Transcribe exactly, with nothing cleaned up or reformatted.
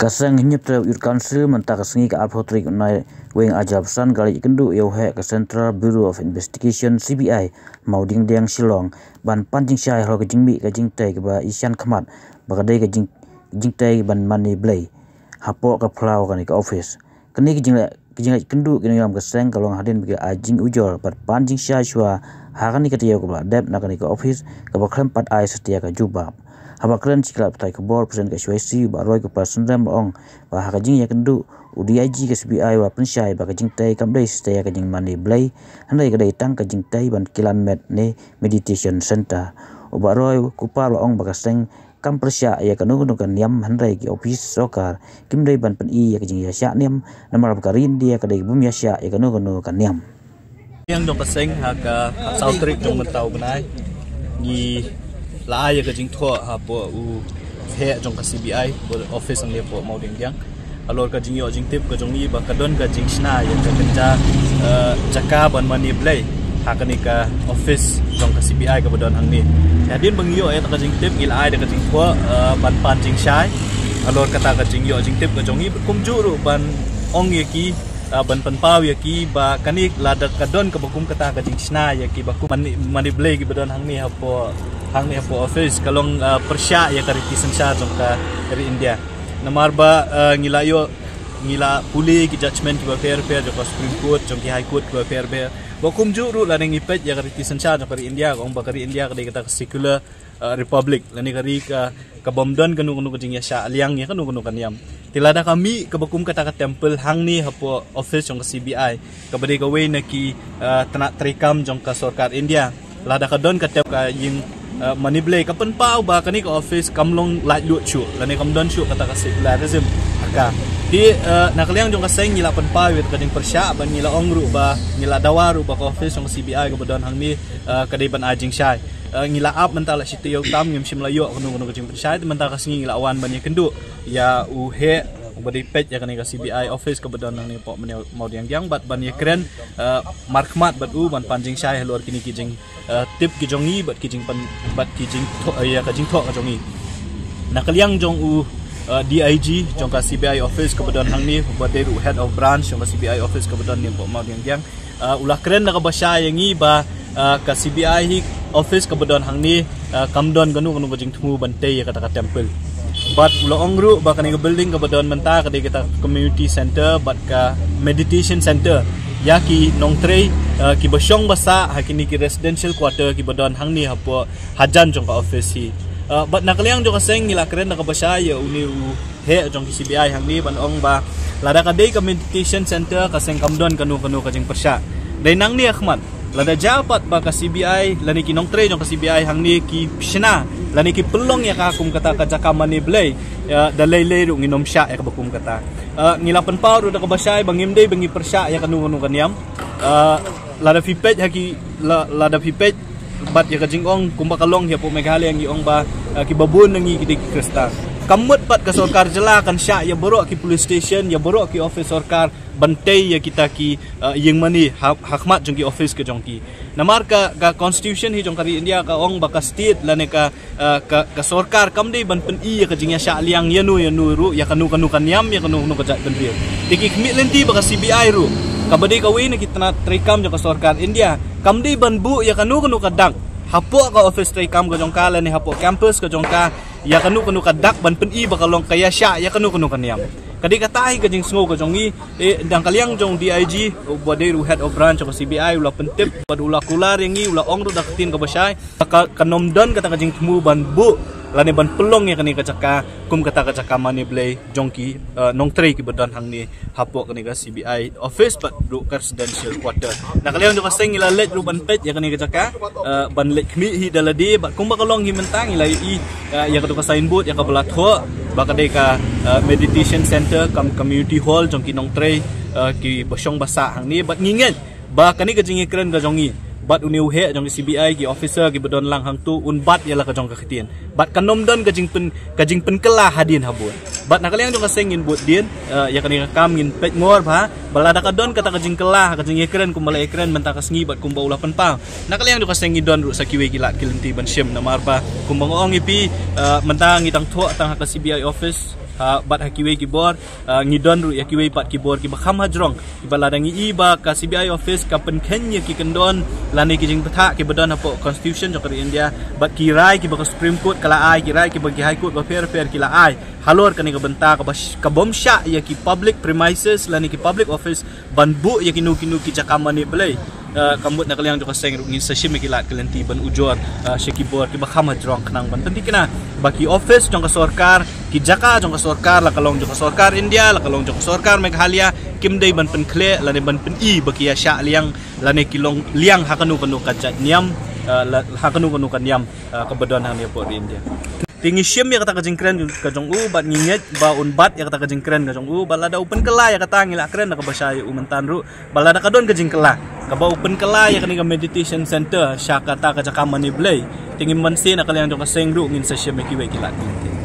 Ka seng Hynñiewtrep Youth Council mynta ka sngi ka arphew tarik u Naiwieng arhajar arphew san ka la ïakynduh ïa u heh ka Central Bureau of Investigation, C B I, Mawdiangdiang, Shillong, ban pan jingshai halor ka jingmih ka jingtei kaba i shan khmat ba ka dei ka jing, jingtei ban mane blei hapoh ka phlaw kane ka office. Kane ka jingleh, ka jingleh kynduh ki nongïalam ka seng ka long hadien ba ki la ai jingujor bad pan jingshai shuwa ha kane ka taïew kaba la dep na kane ka office kaba khlem pat ai satia ka jubab. Haba kren sha ki lad pathai khubor, President ka H Y C Bah Roy Kupar Synrem la ong ba ha ka jingïakynduh, u D I G ka C B I u la pynshai ba ka jingtei kam dei satia ka jingmane blei, hynrei ka dei tang ka jingtei ban kilan met ne meditation center. U Bah Roy Kupar la ong ba ka seng kam pyrshah ïa kano kano ka niam, hynrei ki ophis sorkar kim dei ban pyni ïa ka jingïasyah niam, namar ba ka ri India ka dei ka bym ïasyah ïa kano kano ka niam. Ïa jong ka seng ha ka saw tarik jong mynta u bnai, ngi la ai ïa ka jingthoh hapoh u heh jong ka C B I, office hangne hapoh Mawdiangdiang, halor ka jingïoh jingtip ka jong ngi ba ka don ka jingshna ïa ka kynja, eh, jaka ban mane blei ha kane ka office jong ka C B I kaba don hangne. Hadien ba ngi ïoh ïa ka jingtip, ngi la ai da ka jingthoh, eh, ban pan jingshai halor kata ka jingïoh jingtip ka jong ngi, kumjuh ruh ban ong ïa ki, eh, ban pynpaw ïa ki ba kane lada ka don kaba kum kata ka jingshna ïa ki ba kum mane, mane blei kiba don hangne hapoh, hangne hapoh office, ka long, eh, pyrshah ïa ka riti synshar jong ka ri India. Namar ba, eh, ngi la ïoh, ngi la pule ki judgment kiba pher pher jong ka Supreme Court, jong ki High Court kiba pher pher. Ba kumjuh ruh lada ngi peit ïa ka riti synshar jong ka ri India, ka ong ba ka ri India ka dei kata ka secular, eh, republic, lane ka ri ka, ka bym don kano kano ka jingïasyah liang ïa kano kano ka niam. Te lada ka mih kaba kum kata ka temple hangne hapoh office jong ka C B I, kaba dei kawei na ki, eh, tnat treikam jong ka sorkar India, lada ka don ka tem ka ïing, eh, mane blei, ka pynpaw ba kane ka office kam long laitluid shuh, lane kam don shuh kata ka secularism ha ka. Te, eh, na ka liang jong ka seng ngi la pynpaw ïa ka jingpyrshah, ba ngi la ong ruh ba, ngi la dawa ruh ba ka office jong ka C B I kaba don hangne, eh, ka dei ban ai jingshai. Eh, ngi la ap mynta la shi taïew tam ngim shym la ïoh kano kano ka jingpynshai, te mynta ka sngi ngi la wan ban ïakynduh ïa u heh uba dei peit ïa kane ka C B I office kaba don hangne hapoh Mawdiangdiang bad ban ïakren, eh, markhmat bad u ban pan jingshai halor kine ki jing, eh, tip ki jong ngi bad ki jingpan, bad ki jingthoh, eh, ïa ka jingthoh ka jong ngi. Na ka liang jong u, eh, D I G jong ka C B I office kaba don hangne, uba dei ruh head of branch jong ka C B I office kaba don hangne hapoh Mawdiangdiang, eh, u la kren da kaba shai ïa ngi ba, eh, ka C B I hi office kaba don hangne, eh, kam don kano kano ka jingthmu ban tei ïa kata ka temple. Bad u la ong ruh ba kane ka building kaba don mynta ka dei kata ka community center bad ka meditation center ïa ki nongtrei, eh, kiba shong ba sah ha kine ki residential quarter kiba don hangne hapoh hajan jong ka office hi. Eh, bad na ka liang jong ka seng ngi la kren da kaba shai ïa une u heh jong ki C B I hangne ban ong ba lada ka dei ka meditation center, ka seng kam don kano kano ka jingpyrshah. Dei nangne ha khmat, lada jia pat ba ka C B I lane ki nongtrei jong ka C B I hangne ki shna lane ki pynlong ïa ka kum kata ka jaka mane blei, eh, da lei lei ruh ngin ym shah ïa kaba kum kata. Eh, ngi la pynpaw ruh da kaba shai ba ngim dei ba ngi pyrshah ïa kano kano ka niam. Eh, lada phi peit ha ki, la, lada phi peit bad ïa ka jingong kumba ka long hi hapoh Meghalaya, ngi ong ba, eh, kiba bun na ngi ki dei ki Khristan. Kam mut pat ka sorkar jylla kan shah ïa baroh ki police station, ïa baroh ki office sorkar ban tei ïa kita ki, eh, ïing mane ha, ha khmat jong ki office ka jong ki. Namar ka, ka constitution hi jong ka ri India ka ong ba ka state lane ka, eh, ka, ka sorkar kam dei ban pyni ïa ka jingïasyah liang ïa no ïa no ruh, ïa kano kano ka niam, ïa kano kano ka jaitbynriew. Te ki khmih lynti ba ka C B I ruh, kaba dei kawei na ki tnat treikam jong ka sorkar India, kam dei ban buh ïa kano kano ka dak hapoh ka office treikam ka jong ka lane hapoh campus ka jong ka, ïa kano kano ka dak ban pyni ba ka long ka ïasyah ïa kano kano ka niam. Ka dei kata hi ka jingsngew ka jong ngi, eh, na ka liang jong D I G, uba dei ruh head of branch jong ka C B I, u la pyntip bad u la kular ïa ngi, u la ong ruh da ka ktien kaba shai, ka, kan ym don kata ka jingthmu ban buh lane ban pynlong ïa kane ka jaka kum kata ka jaka mane blei jong ki, eh, nongtrei kiba don hangne hapoh kane ka C B I office bad ruh ka residential quarter. Na ka liang jong ka seng ngi la leit ruh ban peit ïa kane ka jaka, eh, ban leit khmih hi da lade bad kumba ka long hi mynta ngi la ïohi, eh, ïa kato ka signboard ïa kaba la thoh ba ka dei ka, eh, meditation center cum community hall jong ki nongtrei, eh, kiba shong ba sah hangne bad ngi ngeit ba kane ka jingïakren ka jong ngi bad une u heh jong ka C B I, ki officer kiba don lang hangto un bat ïa la ka jong ka ktien. Bad kan ym don ka jingpyn, ka jingpynkylla hadien habud. Bad na ka liang jong ka seng ngin bud dien, eh, ïa kane ka kam ngin peit ngor bha, ba lada ka don kata ka jingkylla, ka jingïakren kumba la ïakren mynta ka sngi bad kumba u la pynpaw. Na ka liang jong ka seng ngi don ruh sa kiwei ki lad ki lynti ban shim namar ba kumba nga ong ïa phi, eh, mynta ngi dang thoh tang ha ka C B I office. Uh, bad ha kiwei ki bor, uh, ngi don ruh ïa kiwei pat ki bor kiba kham hajrong, kiba lada ngi i ba ka C B I office ka pynkheiñ ïa ki kyndon lane ki jingpyrta kiba don hapoh constitution jong ka ri India, bad ki rai kiba ka Supreme Court ka la ai, ki rai kiba ki High Court bapher bapher ki la ai halor kane ka bynta, kaba sh- ka bym shah ïa ki public premises lane ki public office ban buh ïa kino kino ki jaka mane blei. Uh, ka mut na ka liang jong ka seng ruh ngin sa shim ïa ki lad ki lynti ban ujor, uh, sha ki bor kiba kham hajrong khnang ban pynthikna ba ki office jong ka sorkar, ki jaka jong ka sorkar, la ka long jong ka sorkar India, la ka long jong ka sorkar Meghalaya, kim dei ban pynkhleh lane ban pyni ba ki ïa shah liang lane ki long liang ha kano kano ka jait niam, uh, la- ha kano kano ka niam, uh, kaba don hangne hapoh ri India. Te ngi shim ïa kata ka jingkren ka jong u bad ngi ngeit ba un bat ïa kata ka jingkren ka jong u, bad lada u pynkylla ïa kata ngi la kren da kaba shai ïa u mynta ruh, bad lada ka don ka jingkylla kaba u pynkylla ïa kane ka meditation center sha kata ka jaka mane blei, te ngim banse na ka liang jong ka seng ruh ngin sa shim ïa kiwei ki lad ki lynti.